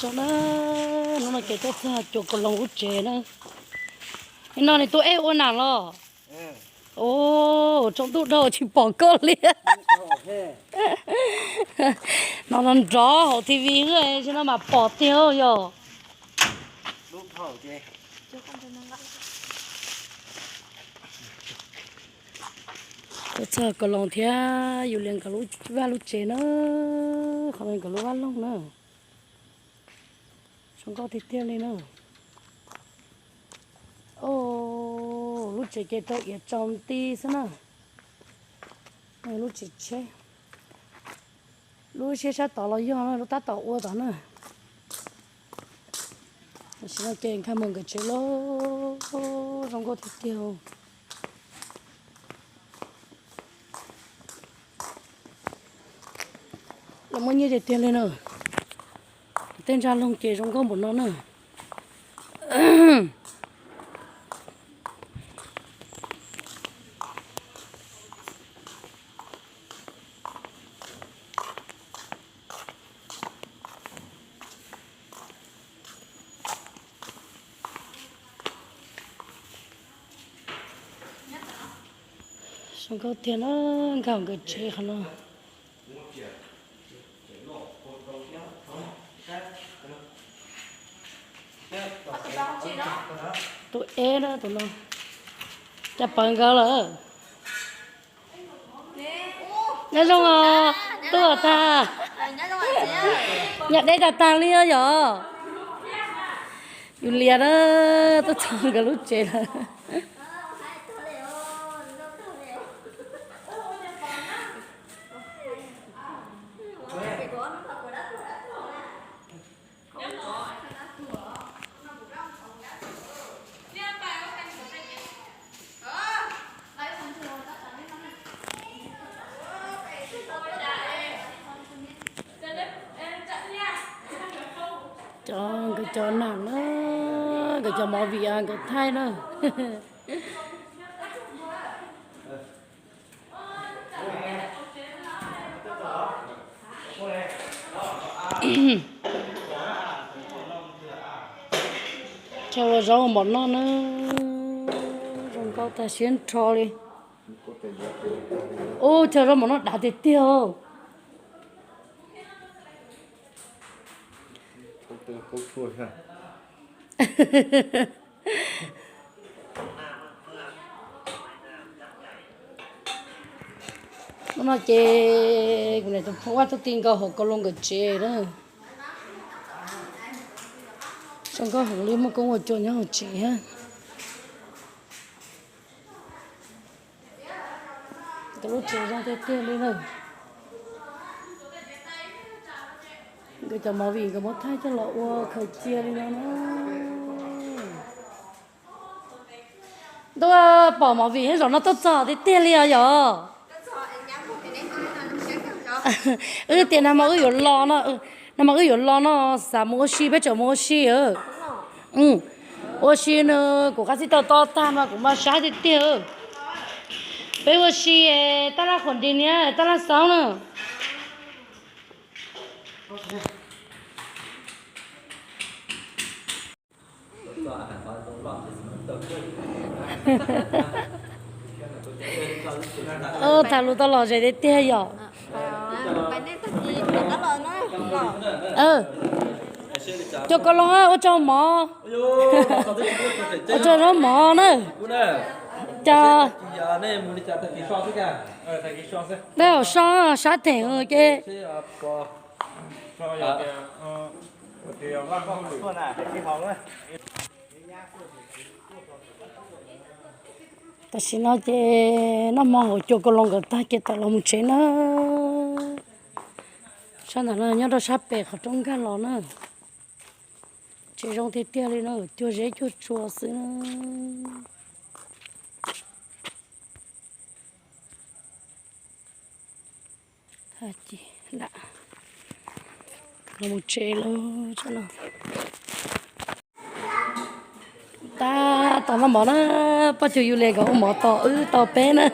Tso na, hnub no ces tuaj txog Cua Kaus Loos lub tsev na. Nim no nws tus ej ua nam los. Os, tsaus ntuj dhau tsis pom koj li. No no nrov hauv T V xwb, tsis no mas pom tiag yog. Tuaj txog Kaus Loos thiab yus li nkawd lub vaj lub tsev na, qhov no nkawd lub vaj loog na. Zoo nkauj tiag tiag li na. Os, lub tsev ces rau iav tsaus nti xwb na. Lub tsev tsheb, lub siab sab tod los yog na, lub tab tom ua tod na. Tam sim no ces nkag mus nkawd tsev lawm, zoo nkauj tiag tiag. Los muaj nyiaj tiag tiag li na. Tej ntsa loog ces zoo nkauj npaum no na. Zoo nkauj tiag na, nkag nkawd tsev qhov no. Tus eb na tus no, cas pawv nkawd lawm. Nyob zoo os, tuaj tag. Nyam deb tag tag li os yom. Yus lias na, tuaj txog nkawd lub tsev lawm. Cov nkawd cov nam na, nkawd cov movie nkawd thaij na. Chaw ua zaub mov noj na, zoo nkauj tag siab nrho li. Ub, chaw zaub mov noj dav tiag tiag. Hnub no ces kuv niam tus phooj ywg tuaj ti nkaus hauv Kaus Loos nkawd tsev na. Zoo nkauj heev li, muaj koob muaj cua nyob hauv tsev thiab. Nkawd lub tsev zoo tiag tiag li na. Nkawd cov movie nkawd muab thaij coj los ua khaws cia li no na. Ntuj, pom movie zaum no tuaj txog tiag tiag li os yom. Wb tias nag hmo wb yuav los no, nag hmo wb yuav los no, xav mus ua si, peb tseem mus ua si. Ua si no kuv qab xib tau to tag mas kuv mas sab tiag tiag. Peb ua si, taj laj qhuam nti niab, taj laj xaub na. Tham lus tau lom zem tiag tiag yom. Cov Kaus Loos ua tsaug mov, ua tsaug zaub mov na. Cov, nej hauv so sab theem ces. Tam sim no ces noj mov hauv Cua Kaus Loos nkawd tag ces tawm los mus tsev na. Sab ntawm no nyob rau sab pem qhov roob nkag los na. Tsev zoo tiag tiag li no, cuag zeb cuag tsua xwb na. Los mus tsev lawm. Tab tom noj mov na, poj cuag Yus Lis nkawd ua mov tos wb tau peb na.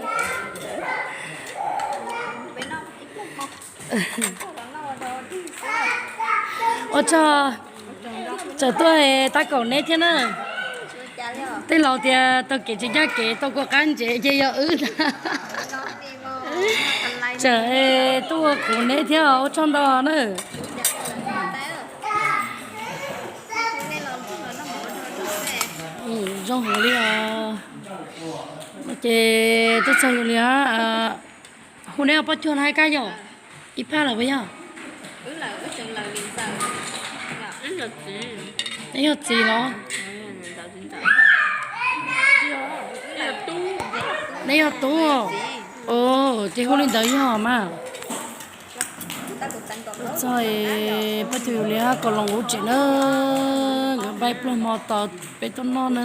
Ua tsaug, Tsam tuaj tab kaum neb thiab na. Tej laus tias taug kev tsis ncaj kev, tau kua qab ntsev ces yog wb ntag. Tsam tuaj ua kuv neb thiab, ua tsaug ntau na. Zoo heev li os. Ces tuaj txog yus li, hu neb ua poj cuag no hais kab yom? Ib phaj lawm puas yog? Neb yog txiv los? Neb yog tub. Ces hu li ntawd yog mas. Txog pab tus yus li, kaus loos lub tsev na, nkawd npaj pluag hmo tos peb tuaj noj na,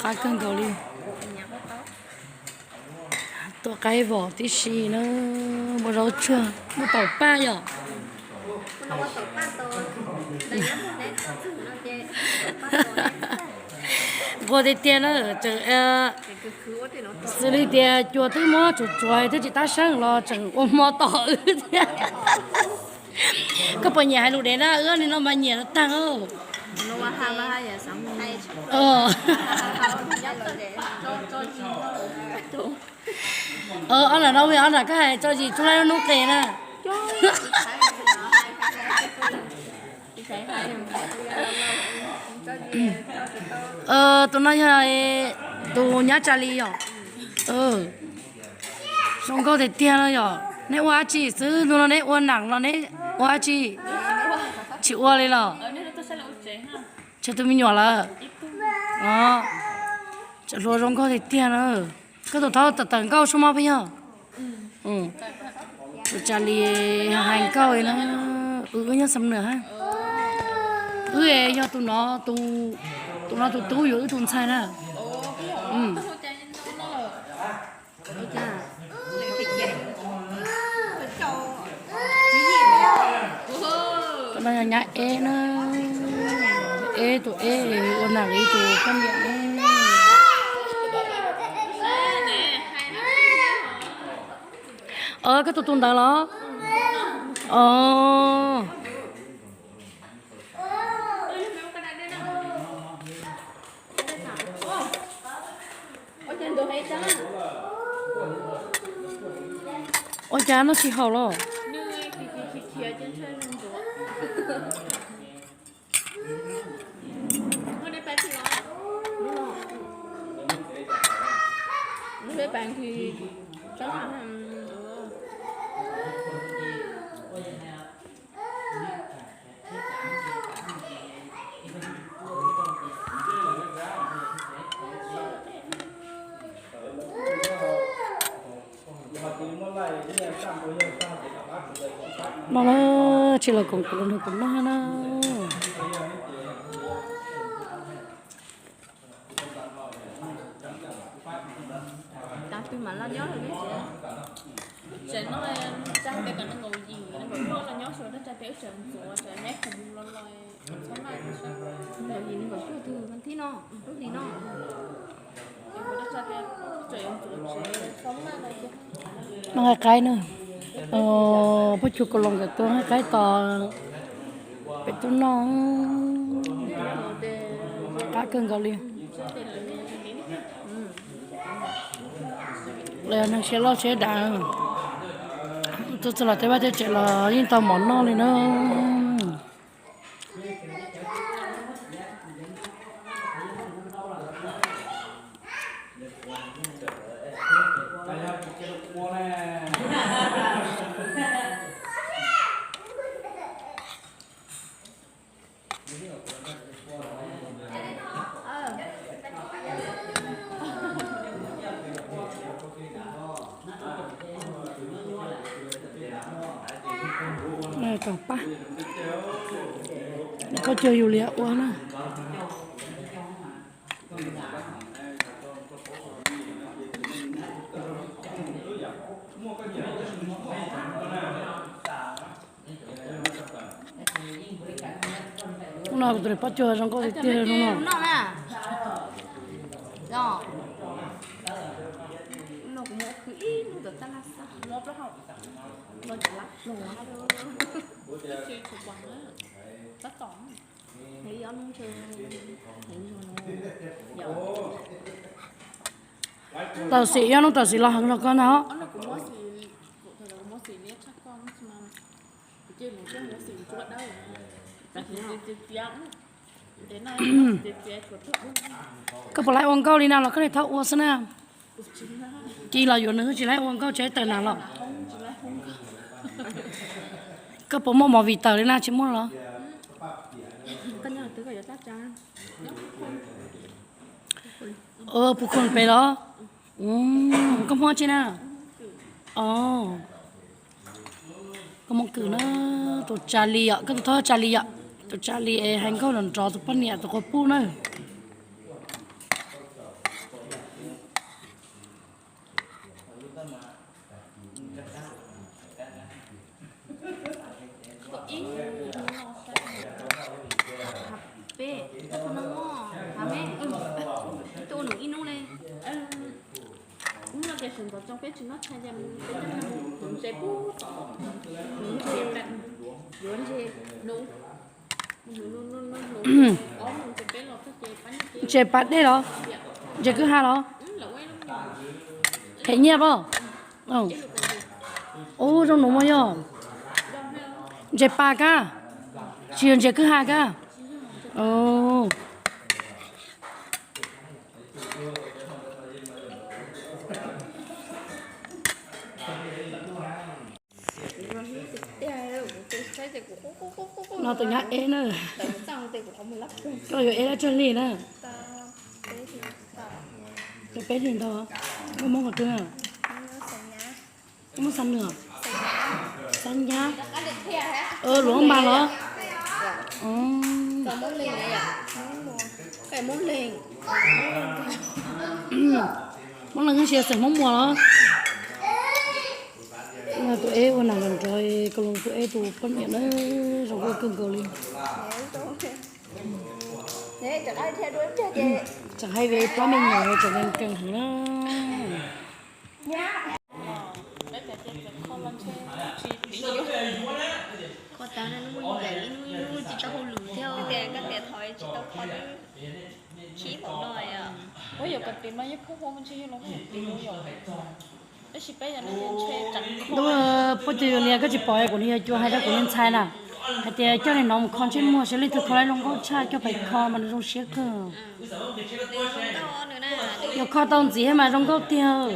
qab kawg nkaus li. Tuaj qaib vos tib si na, muaj zaub tsuag, muaj taum paj yom. Nquag tiag tiag na, tseem xws li tias cua twb muab tsuav tsuav twb tsis tab seeb los tseem ua hmo tos wb thiab. Koj puas nyiam hais lus dev na? Wb li no mas nyiam tag. Ob lam no, ob lam koj hais tso zis tsuj laib hnub qes na. Tus no yog tus nyab Tsa Li yom. Zoo nkauj tiag tiag no yom. Neb ua dab tsi xwb? Hnub no neb ua nam los neb ua dab tsi? Tsis ua li los? Tshuav tus me nyuam lawm. Tseem hluas zoo nkauj tiag tiag na. Koj tus thaub tawm tawm nkauj sub mob peb yog. Tus Tsa Li hais nkauj na. Wb nyob Xam Nuam hab. Wb yog tus no, tus no tus tub yuav wb tus ntxhais na. Tus no yog nyab Eb na. Eb tus Eb ua nam li tus poj niam. Koj tus tus ntawd los? Ua cas noj tsis haum los? No na, tsis los koom kuv los nrog kuv noj na. Tsev no tsa tias kom nees nkaum yim nees nkaum cuaj los nyob xwb, tab tsa tias wb tseem ntxuav, tseem neb kuv los los txhob maj. Nees nkaum yim nees nkaum cuaj tus thib no, lub hlis no. No hais qaib na. Pab cuag kaus loos nkawd tuaj hais qaib tos peb tuaj noj. Qab kawg nkaus li. Lawv yog neeg siab loj siab dav, tuaj txog los tej vaj tej tsev los yeej tau mov noj li na. Tom pab, pab cuag yus li ua na. Hnub no kuv tus niam pab cuag zoo nkauj tiag tiag hnub no. Tam sim yog hnub tam sim los heev rau koj ntag. Koj puas laib ua nkauj li na los koj niag thaub ua xwb na. Ci los yuav nws tsis laib ua nkauj tsev tawm nas los. Koj puas muaj movie tawm li na tsis muaj los? Puv khoom pem los? Koj Hmoob tsi na? Koj Hmoob Kws na, tus Tsa Li yom, koj tus thawj Tsa Li yom, tus Tsa Li es hais nkauj nrov nrov tus poj niam tus quas puj na. Ntses pas dej los? Ntses kwj ha los? Phem nyiaj pab. Ub, zoo nuav mas yog ntses pas kab, tsis yog ntses kwj ha kab. No tus nyab eb na. Koj yuav eb dab tsi li na? Koj peb hlis ntau. Koj Hmoob qhov twg? Koj Hmoob Xab Nws? Xab Nyab. Luam Npas los? Hmoob Leeg, Hmoob Leeg xeem Hmoob Muas los? Tus eb ua nam los nrov, koj los tus eb tus poj niam na, zoo nkauj kawg nkaus li. Tseem hais vim plab me nyuam tseem nkeeg heev na. Ua puab tus li koj tsis pom kuv niag yawg cua hais rau kuv niag ntxhais na, hais tias coj niag no mus kho ntsej muag seb leej twg kho tau zoo nkauj tshaj coj pais kho mas nws zoo siab kawg. Yog kho tau ntxiv mas zoo nkauj tiag.